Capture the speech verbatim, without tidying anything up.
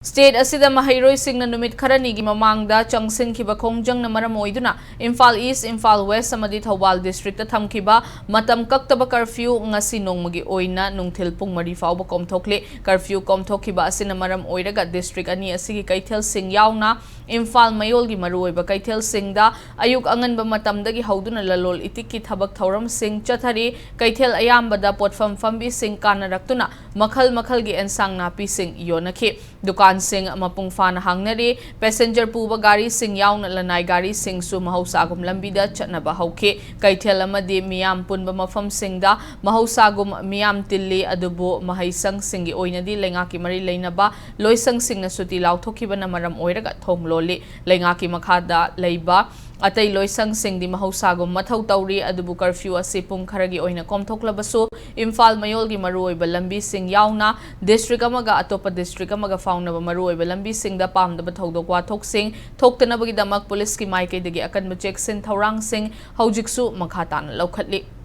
State ꯑꯁꯤꯗ ꯃꯍꯩꯔꯣꯏꯁꯤꯡꯅ ꯅꯨꯃꯤꯠ ꯈꯔꯅꯤꯒꯤ ꯃꯃꯥꯡꯗ ꯆꯪꯁꯤꯟꯈꯤꯕ ꯈꯣꯡꯖꯪꯅ ꯃꯔꯝ ꯑꯣꯏꯗꯨꯅ ꯏꯝꯐꯥꯜ ꯏꯁ, ꯏꯝꯐꯥꯜ ꯋꯦꯁ ꯑꯃꯗꯤ ꯊꯧꯕꯥꯜ ꯗꯤꯁꯇ꯭ꯔꯤꯛꯇ ꯊꯝꯈꯤꯕ ꯃꯇꯝ ꯀꯛꯇꯕ ꯀꯔꯐ꯭ꯌꯨ ꯉꯁꯤ ꯅꯣꯡꯃꯒꯤ ꯑꯣꯏꯅ ꯅꯨꯡꯊꯤꯜ ꯄꯨꯡ ꯃꯔꯤ ꯐꯥꯎꯕ ꯀꯣꯝꯊꯣꯛꯂꯤ꯫ ꯀꯔꯐ꯭ꯌꯨ ꯀꯣꯝꯊꯣꯛꯈꯤꯕ ꯑꯁꯤꯅ ꯃꯔꯝ ꯑꯣꯏꯔꯒ ꯗꯤꯁꯇ꯭ꯔꯤꯛ ꯑꯅꯤ ꯑꯁꯤꯒꯤ ꯀꯩꯊꯦꯜꯁꯤꯡ ꯌꯥꯎꯅ ꯏꯝꯐꯥꯜ ꯃꯌꯣꯜꯒꯤ ꯃꯔꯨꯑꯣꯏꯕ ꯀꯩꯊꯦꯜꯁꯤꯡꯗ ꯑꯌꯨꯛ ꯑꯉꯟꯕ ꯃꯇꯝꯗꯒꯤ ꯍꯧꯗꯨꯅ ꯂꯂꯣꯜ ꯏꯇꯤꯛꯀꯤ ꯊꯕꯛ ꯊꯧꯔꯝꯁꯤꯡ ꯆꯠꯊꯔꯤ꯫ ꯀꯩꯊꯦꯜ ꯑꯌꯥꯝꯕꯗ ꯄꯣꯠꯐꯝ ꯐꯝꯕꯤꯁꯤꯡ ꯀꯥꯟꯅꯔꯛꯇꯨꯅ ꯃꯈꯜ ꯃꯈꯜꯒꯤ ꯑꯦꯟꯁꯥꯡ ꯅꯥꯄꯤꯁꯤꯡ ꯌꯣꯟꯅꯈꯤ꯫ ꯗꯨꯀꯥꯟꯁꯤꯡ ꯃꯄꯨꯡ ꯐꯥꯅ ꯍꯥꯡꯅꯔꯤ꯫ ꯄꯦꯁꯦꯟꯖꯔ ꯄꯨꯕ ꯒꯥꯔꯤꯁꯤꯡ ꯌꯥꯎꯅ ꯂꯅꯥꯏ ꯒꯥꯔꯤꯁꯤꯡꯁꯨ ꯃꯍꯧꯁꯥꯒꯨꯝ ꯂꯝꯕꯤꯗ ꯆꯠꯅꯕ ꯍꯧꯈꯤ꯫ ꯀꯩꯊꯦꯜ ꯑꯃꯗꯤ ꯃꯤꯌꯥꯝ ꯄꯨꯟꯕ ꯃꯐꯝꯁꯤꯡꯗ ꯃꯍꯧꯁꯥꯒꯨꯝ ꯃꯤꯌꯥꯝ ꯇꯤꯜꯂꯤ, ꯑꯗꯨꯕꯨ ꯃꯍꯩꯁꯪꯁꯤꯡꯒꯤ ꯑꯣꯏꯅꯗꯤ ꯂꯩꯉꯥꯛꯀꯤ ꯃꯔꯤ ꯂꯩꯅꯕ ꯂꯣꯏꯁꯪꯁꯤꯡꯅ ꯁꯨꯇꯤ ꯂꯥꯎꯊꯣꯛꯈꯤꯕꯅ ꯃꯔꯝ ꯑꯣꯏꯔꯒ ꯊꯣꯡ ꯂꯣꯜꯂꯤ꯫ ꯂꯩꯉꯥꯛꯀꯤ ꯃꯈꯥꯗ ꯂꯩꯕ ꯑꯇꯩ ꯂꯣꯏꯁꯪꯁꯤꯡꯗꯤ ꯃꯍꯧꯁꯥꯒꯨꯝ ꯃꯊꯧ ꯇꯧꯔꯤ, ꯑꯗꯨꯕꯨ ꯀꯔꯐ꯭ꯌꯨ ꯑꯁꯤ ꯄꯨꯡ ꯈꯔꯒꯤ ꯑꯣꯏꯅ ꯀꯣꯝꯊꯣꯛꯂꯕꯁꯨ ꯏꯝꯐꯥꯜ ꯃꯌꯣꯜꯒꯤ ꯃꯔꯨꯑꯣꯏꯕ ꯂꯝꯕꯤꯁꯤꯡ ꯌꯥꯎꯅ ꯗꯤꯁꯇ꯭ꯔꯤꯛ ꯑꯃꯒ ꯑꯇꯣꯞꯄ ꯗꯤꯁꯇ꯭ꯔꯤꯛ ꯑꯃꯒ ꯐꯥꯎꯅꯕ ꯃꯔꯨꯑꯣꯏꯕ ꯂꯝꯕꯤꯁꯤꯡꯗ ꯄꯥꯝꯗꯕ ꯊꯧꯗꯣꯛ ꯋꯥꯊꯣꯛꯁꯤꯡ ꯊꯣꯛꯇꯅꯕꯒꯤꯗꯃꯛ ꯄꯨꯂꯤꯁꯀꯤ ꯃꯥꯏꯀꯩꯗꯒꯤ ꯑꯀꯟꯕ ꯆꯦꯛꯁꯤꯟ ꯊꯧꯔꯥꯡꯁꯤꯡ ꯍꯧꯖꯤꯛꯁꯨ ꯃꯈꯥ ꯇꯥꯅ ꯂꯧꯈꯠꯂꯤ꯫